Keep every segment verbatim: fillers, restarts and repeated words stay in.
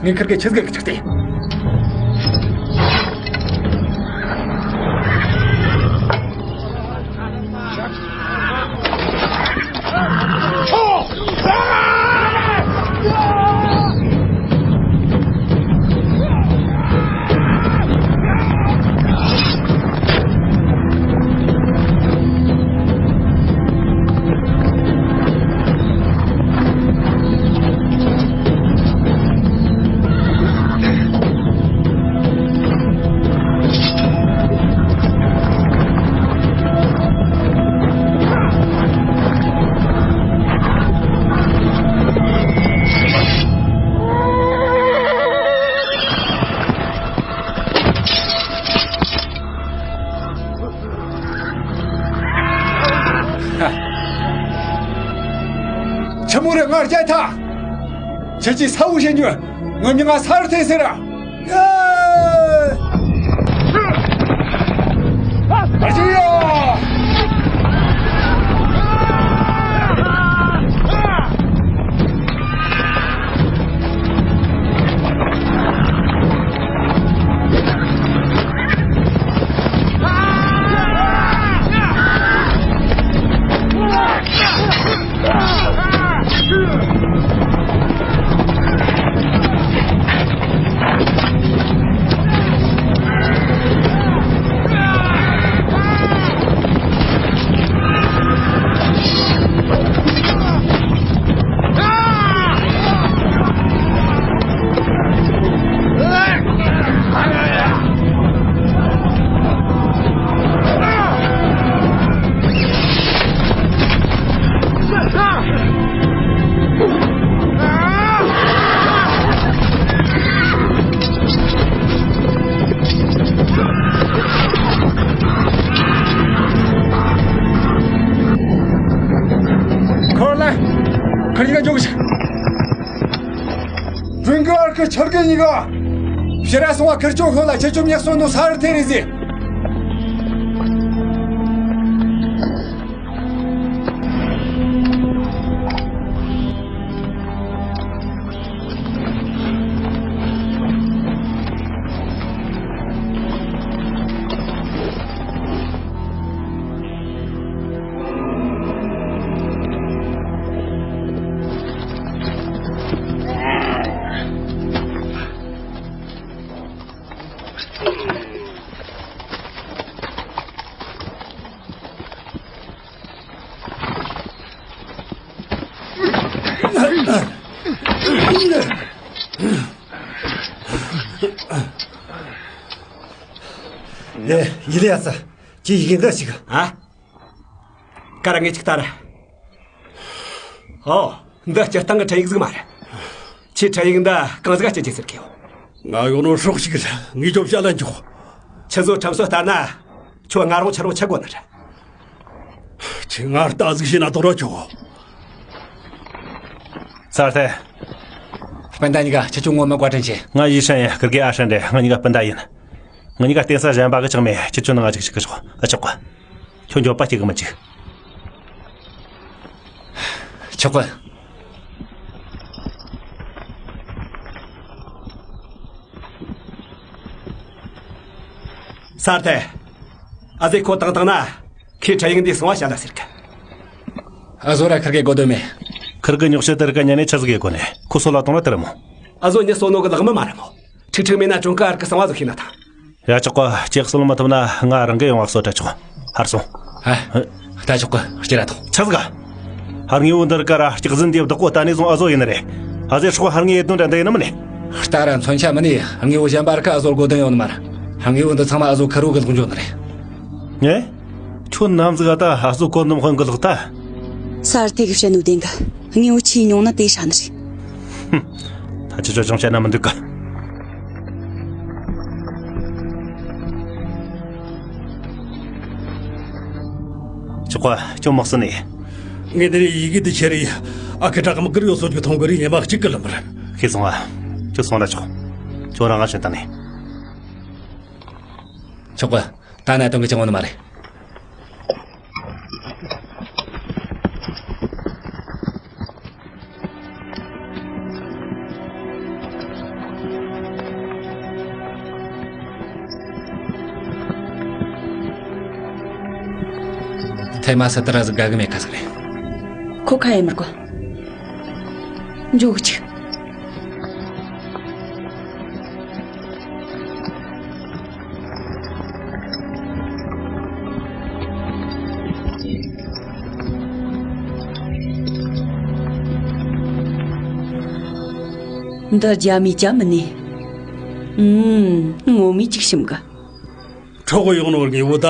ངས་ཁིར་གེ་ཆི་ཟིག་གི་ཆིག་སྟེ། ཆི་མོ་རེད། ང་རྒྱལ་ཐ། ཁྱེད་ཀྱིས་ས་འུ་བྱེད་ཉོན། ངོ་མྱི་ང་ས་རུ་ཐེ་ཟེར་ར། ཨ་ཅི་ཡ། ཁོར་ལ། ཁོར་ཡིག་འཇོག་ཤིག་ཀྲུང་གོའི་ཨར་ཁི་ཆོར་གི་ཉི་ག་ཕྱི་ར་སོང་བ་ཁིར་ཅོ་ཁོ་ལ་ཁྱེད་ཅོ་མྱག་སོ་ནོ་ས་རུ་ཐེ་རེ་ཟེ། ལེ། ཡི་ལེ་ཡ་ས། ཁྱེད་ཡི་གེ་འདི་ཞིག་ཨ། ཀ་ར་ངས་ཅིག་ལྟ་ར། ཨོ། འདི་སྤྱིར་བཏང་གི་འཕྲིན་ཡིག་ཟིག་མ་རེད། ཁྱེད་འཕྲིན་ཡིག་འདི་གང་ཟིག་སྤྱི་རྒྱུ་ཟེར་གི་ཡོད། ང་ཡོང་ནོ་སྲོག་ཞིག་རེད། ངས་ཅོ་བཤད་ལ་འཇོག་ཁྱེད་ཚོ་ཁྲིམས་སྲོལ་ལྟར་ན། ཁྱོད་ང་རང་ཁྱེད་རང་ཆི་དགོ་ནི་རེད། ཁྱེད་ང་ལྟ་ཟིག་བྱས་ན་དོ་ར་ཆོག་ས་ཐེ། སྤུན་ཟླ་གཉིས་ཀ་ཁྱེད་ཚོ་ངོ་མ་བཀའ་དྲིན་ཆེ། ང་ཡི་ཧྲན་ཡིན། ཁིར་གེ་ཨ་ཧྲན་རེད། ང་གཉིས་ཀ་སྤུན་ཟླ་ཡིན། ང་གཉིས་ཀ་རྟེན་ས་གཞན་པ་གི་ཆག་མེད། ཁྱེད་ཚོ་ནང་ང་ཅིག་ཅིག་གི་ཆོག་ཨ་ཆོག་ག་ཁྱོད་འགྱོད་པ་སྐྱེ་གི་མི་འཇུག་ཆོག་གི་ས་ཐེ། ཨ་ཟེ་ཁོ་བཏང་བཏང་ན། ཁོས་འཕྲིན་ཡིག་འདི་སོང་བ་བཤད་ལ་ཟེར་གི་ཨ་ཟོ་ར་ཁིར་གེ་གོ་དོན་མེད། ཁིར་གི་ཉོག་བཤད་དེར་ག་ཉན་ནས་ཆི་ཟིག་ཡེ་གོ་ནས་ཁོ་སོ་ལ་གཏོང་ན་དེར་མོ། ཨ་ཟོ་ཉི་སོ་ནོ་གི་ལག་མི་མ་རེད་མོ། ཁྲིག་ཁྲིག་མེད་ན་ཀྲུང་ཀ་ཨར་གི་གསང་བ་ཟོ་ཤེས་ན་ཐང་། ཡ་ཆོག་ག་ཅེག་སོ་ལ་མ་ཐུབ་ན་ང་རང་གི་ཡོང་བ་སོ་དྲ་ཆོག་ཧར་སོང་། ཧ། ལྟ་ཆོག་གི་སྐྱེ་ར་ཐོག་ཆི་ཟིག་ག་ཧར་ངེས་བོ་འདིར་ཀ་ར་སྐྱག་རྫུན་འདེབས་བདག་པོ་ལྟ་ནས་བཟུང་ཨ་ཟོ་ཡིན་ནི་རེད། ཨ་ཟེ་སྲོག་ཧར་ངེས་ཡེ་དོན་དྲ་འདི་ཡིན་ནི་མིན་ནི། ལྟ་ར་མཚོན་ཆ་མིན་ནི་ཧར་ངེས་བོ་གཞན་པ་ཨར་ཁ་ཨ་ཟོར་གོ་དོན་ཡོད་ནི་མ་ར། ཧར་ངེས་བོ་འདི་ཚང་མ་ཨ་ཟོ་ཁ་རུ་གི་ལོག་འཇོག་ནི་རེད། ངས། ཁྱོད་ནམ་ཟིག་ཨ་ད་ཨ་ཟོ་གོ་འདུམ་དཔོན་གི་ལག་ད། ས་ཨར་ཐེ་གི་བཤད་ནོ་བདེན་གི་དངོས་བོ་ཆེས་ཉུང་ན་དེ་ཧྲ་ནི་རེད། ཧུམ། ད་ཅི་ཅོ་ཅང་བཤད་ན་མི་འདུག་ག་ཆོག་ག་ཁྱོད་མག་སི་ནས། ངས་དེ་རིང་ཡི་གེ་དེ་ཁྱེར་ཡི་ཨ་ཁུ་བྲག་མི་གིར་ཡོད་སོ་ཅིག་མཐོང་གི་རིག་ཉི་མ་གཅིག་གི་ལམ་རེད། ཤེས་སོང་ཨ། ཁྱོད་སོང་ལ་ཆོག་ཁྱོད་རང་ང་བྱོན་བཏང་ནས། ཆོག་གི་ད་ནས་གཏོང་གི་ཅང་བ་ནི་མ་རེད། ཐེ་མ་སི་ཏི་ར་ཟིག་དགའ་གི་མེད་ཁ་ཟིག་རེད། ཁོ་ཁ་ཡེ་མི་དགོས། འཇོག་ཅིག། འདི་རྒྱ་མིའི་ཇ་མིན་ནི། ཨུམ། ངོ་མས་ཅིག་ཞིམ་གི། འཕྲོག་གི་ཡོང་ནོ་ངེས་པོ་ད།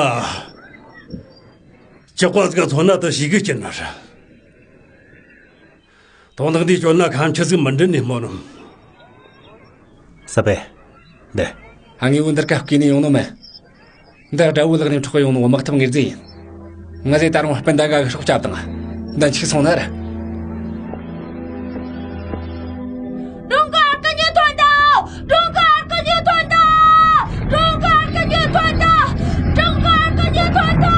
ཅག་པ་ཟིག་མཚོན་ན་ད་ཞིག་གི་སྐྱིད་ན་ར། དོན་དག་འདི་བཅོལ་ན་ཁ་མཆུ་ཟིག་མི་འདྲི་ནི་སྨོན་ནམ། ས་པེ། འདི། ཨ། ངའི་བུ་འདིར་ཀ་བཀོད་ནས་ཡོང་ནོ་མེད། འདི་དགྲ་བོའི་ལག་ནས་འཕྲོག་ཡོང་ནོ་དམག་ཐབས་ངེར་རྫས་ཡིན། ང་ཟེ་ད་རུང་སྤུན་ཟླ་འགའ་གི་སྲོག་སྐྱབས་དང་། འདི་འཆུག་སོང་ན་ར། ཀྲུང་གོ་ཨར་ཀི་ཉོས་ཐོན་ཐལ། ཀྲུང་གོ་ཨར་ཀི་ཉོས་ཐོན་ཐལ། ཀྲུང་གོ་ཨར་ཀི་ཉོས་ཐོན་ཐལ། ཀྲུང་གོ་ཨར་ཀི་ཉོས་ཐོན་ཐལ།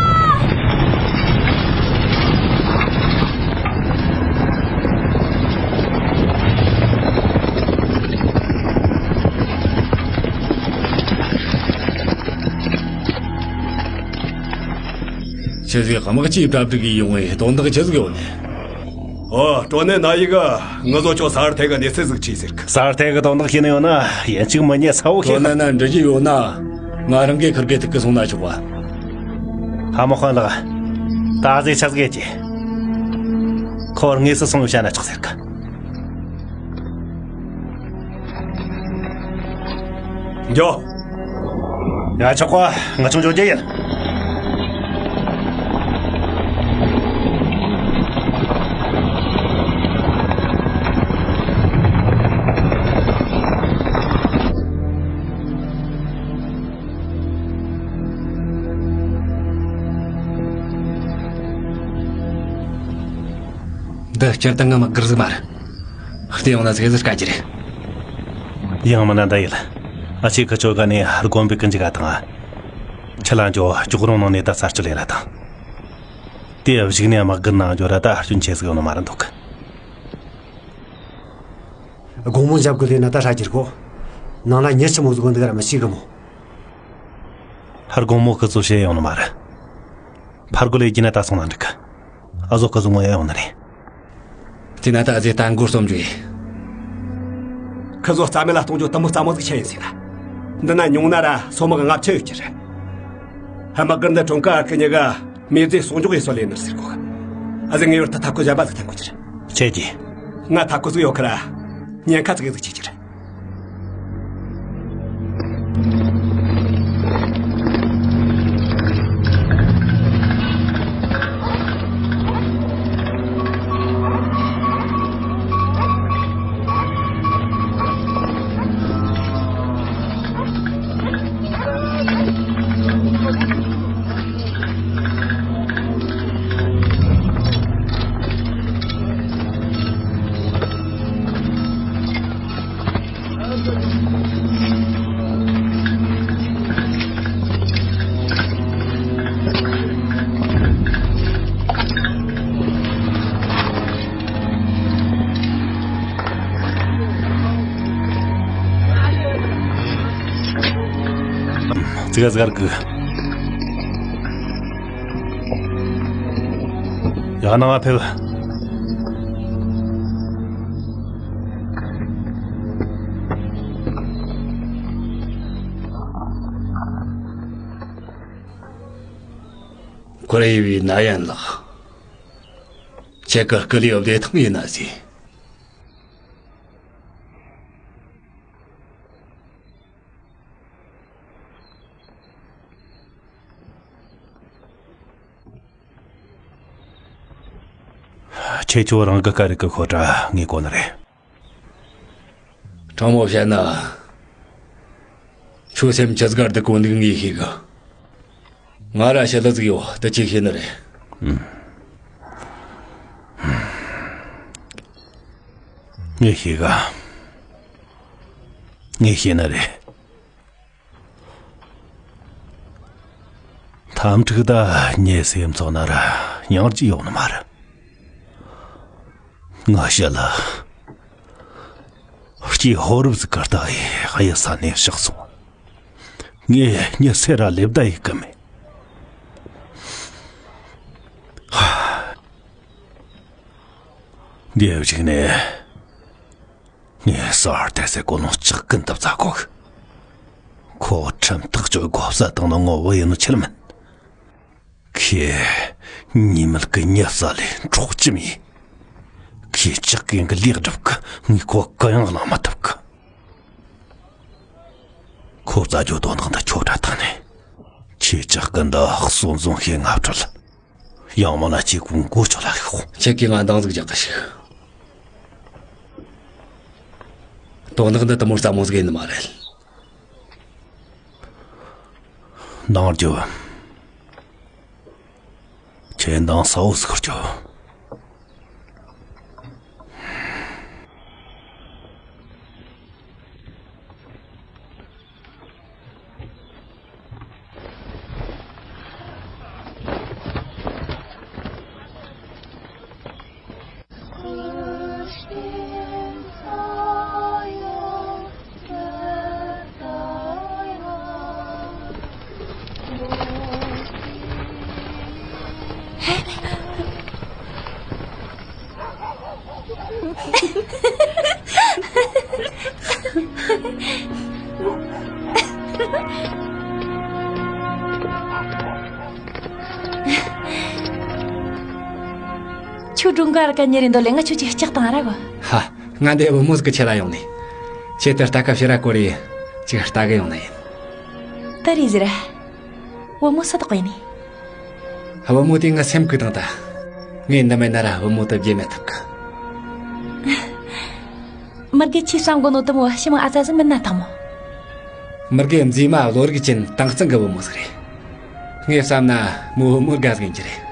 ཆི་ཟིག་དམག་སྤྱིའི་གྲ་སྒྲིག་གིས་ཡོང་བའི་དོན་དག་ཆི་ཟིག་ཡོད་ནི། ཨོ། ཀྲོ་ནེ་ན་ཡི་ག་ངུ་ཟོ་ཆོ་ས་ཧར་ཐེ་ག་གནས་ཚུལ་ཟིག་ཁྲིད་ཟེར་གི། ས་ཧར་ཐེ་ག་དོན་དག་ཤེས་ནི་ཡོད་ན་ཡན་ཆིག་མི་ཉེ་ས་བོ་ཁྱེད་ཀྲོ་ནེ་ན་འདྲི་རྒྱུ་ཡོད་ན་ང་རང་གི་ཁུར་གེ་ཐུག་གི་སོང་ན་ཆོག་པ། ཧ་མོ་ཁོན་ལགས། ད་ཟིག་ཆ་ཟིག་ཡེ་ཅི། ཁོ་དངོས་སུ་སོང་བཤད་ན་ཆོག་ཟེར་གི། འགྱོ། ཡ། ཆོག་གོ། ང་ཆུང་འགྱོ་རྒྱུ་ཡིན། འདི་སྤྱིར་བཏང་གི་དམག་སྒར་ཟིག་མ་རེད། བལྟས་ཡོང་ན་ཟིག་ཟིག་དཀའ་རྒྱུ་རེད། ཡང་མིན་ན་འདི་ཡིན། ཨ་ཆེ་ཁི་ཆོ་ག་ནས་དགོན་པའི་ཀུན་གྱི་ག་དང་། ཁྱི་ལ་འཇོ་ཅོག་རོང་ནང་ནས་ད་གསར་སྤྱོད་ལས་ར་དང་། དེ་གཞུག་ནས་དམག་སྒར་ནང་འཇོ་ར་ད་སྐྱོན་ཆེ་ཟིག་ཡོང་ནི་མ་རེད་འདུག། དགོང་མོ་འཇབ་དགོས་ལས་ན་ད་ཧྲ་རྒྱུར་གོ། ནང་ལ་ཉི་ཆི་མོ་ཟིག་འདུག་ར་མི་ཤེས་གི་མོ། ཧར་དགོང་མོ་ཁི་ཚོ་བཤད་ཡོང་ནི་མ་རེད། ཕར་རྒོལ་ལས་རྒྱུ་ན་ད་སོང་ན་འགྲིག་གི། ཨ་ཟོ་ཁི་ཚོ་ངོ་ཡ་ཡོང་ནི་རེད། དེ་ན་ད་ཨ་ཟེ་ད་མགོ་རྩོམ་རྒྱུ་ཡིན། ཁི་ཚོ་རྩ་མེད་ལ་གཏོང་རྒྱུ་དུ་མོ་རྩ་མོ་ཟིག་ཆེ་ཡིན་ཟེར་ན། འདི་ན་ཉུང་ན་ར་སོ་དམག་ལྔ་བཅུ་ཡོད་རྒྱུ་རེད། ཧ་མ་གིར་འདི་ཀྲུང་ཀ་ཨར་ཁི་གཉིས་ཀ་མེ་རྫས་གསོག་འཇོག་ཡེ་སོ་ལས་ནི་ཟེར་གོ། ཨ་ཟེ་ངེས་པར་དུ་ཐབས་བཀོད་གཞན་པ་ཟིག་འཐེན་དགོས་རྒྱུ་རེད། ཁྱེད་ཀྱིས། ང་ཐབས་བཀོད་ཟིག་ཡོད་ཁི་ར། ཉེན་ཁ་ཙིག་གེ་ཟིག་ཆེ་རྒྱུ་རེད། ཙི་ག་ཙི་གར་གི། ཡང་ནང་ང་ཕེབས། ཁོ་རེ་ཡི་བའི་ན་ཡན་ལགས། ཁྱེད་ཀྱི་སྐུ་ལུས་བདེ་ཐང་ཡིན་ན་ཟེ། ཁྱེད་ཚོ་རང་གི་སྐད་རིགས་ཀྱི་ཤོད་སྒྲ་ངས་གོ་ནི་རེད། དྲང་མོ་བཤད་ན། ཁྱོད་སེམས་ཆི་ཟིག་ག་སྡུག་གོ་འདུག་ངས་ཤེས་གི། ང་ར་ཞི་ལི་ཟིག་ཡོད་དེ་ཅིག་ཤེས་ནི་རེད། ངས་ཤེས་ག། ངས་ཤེས་ནི་རེད། ཐམ་ཕྲུག་ད་ཉེ་སེམས་ཚོགས་ན་ར་སྙིང་རྗེ་ཡོང་ནི་མ་རེད། ང་ཞི་ལི། སྐྱེས་ཕོ་རབ་ཟིག་ག་ལྟ་ཡི་གཡུལ་ས་ནས་གཤེགས་སོང་། ངས་མྱི་སེ་ར་ལེབ་ད་ཡི་གི་མེད། འདིའི་གཞུག་ནས་ངས་ས་ཧར་ཏེ་སེ་ཀོ་ནོ་ལྕགས་ཀུན་ཏུ་བཙལ་གོ་གི། ཁོ་ཁྲིམས་ཐག་གཅོད་དགོས་ས་དང་ནི་ངོ་བོ་ཡིན་ནོ་ཆི་ལ་མིན། ཁོས་ཉི་མ་གི་ཉི་ས་ལས་འཕྲོག་ཅི་མི། ཁོས་ལྕགས་ཀུན་གི་ལེགས་སྒྲུབ་གི། ངས་ཁོ་གུ་ཡངས་གནང་མི་ཐུབ་གི། ཁོ་བཙལ་རྒྱུ་དོན་དག་འདི་ཁྱོད་དྲ་ཐང་ནས། ཁྱེད་ཅག་གི་འདི་གསོན་བཟང་ཤེས་ང་བྲལ། ཡང་མིན་ན་ཁྱེད་ཀུན་མགོ་ཆོད་ལ་ཤོག་ཁྱེད་ཀྱིས་ང་འདང་ཟིག་རྒྱག་གི་ཞིག་དོན་དག་འདི་དུ་མོ་རྩ་མོ་ཟིག་ཡིན་ནི་མ་རེད། འདང་རྒྱོབ། ཁྱེད་འདང་ས་བོ་ཟིག་རྒྱོབ། ཁྱོད་སྒྲུང་ག་ར་ག་ཉེ་རེ་འདོད་ལེ། ང་ཁྱོད་ཀྱི་ལྕགས་དང་ར་གོ། ཧ། ང་འདི་བུ་མོ་ཟིག་གི་ཆེད་ལ་ཡོང་ནི། ཁྱེད་དེ་ལྟ་སྐབས་ཕྱིར་ར་སྐོར་རེ་ཅིག་ལྟ་གི་ཡོང་ནི་ཡིན། ད་རེས་ཟེར། བུ་མོ་སུ་དག་ཡིན་ནི། བུ་མོ་དེ་ང་སེམས་ཁུག་དང་ད། ངས་འདི་མེད་ན་ར་བུ་མོ་དེ་བརྗེད་མེད་ཐུབ་གི། མི་དགེ་ཆེ་བསམ་གོ་ནོ་དུ་མོ་ཞི་མོ་ཨ་ཙ་ཟིག་མིན་ན་དང་མོ། མི་དགེ་མཛེས་མ་བློ་རིག་ཅན་དྭངས་གཙང་གི་བུ་མོ་ཟིག་རེད། ངས་བསམ་ན་མོ་བུ་མོ་དགའ་ཟིག་ཡིན་གྱི་རེད།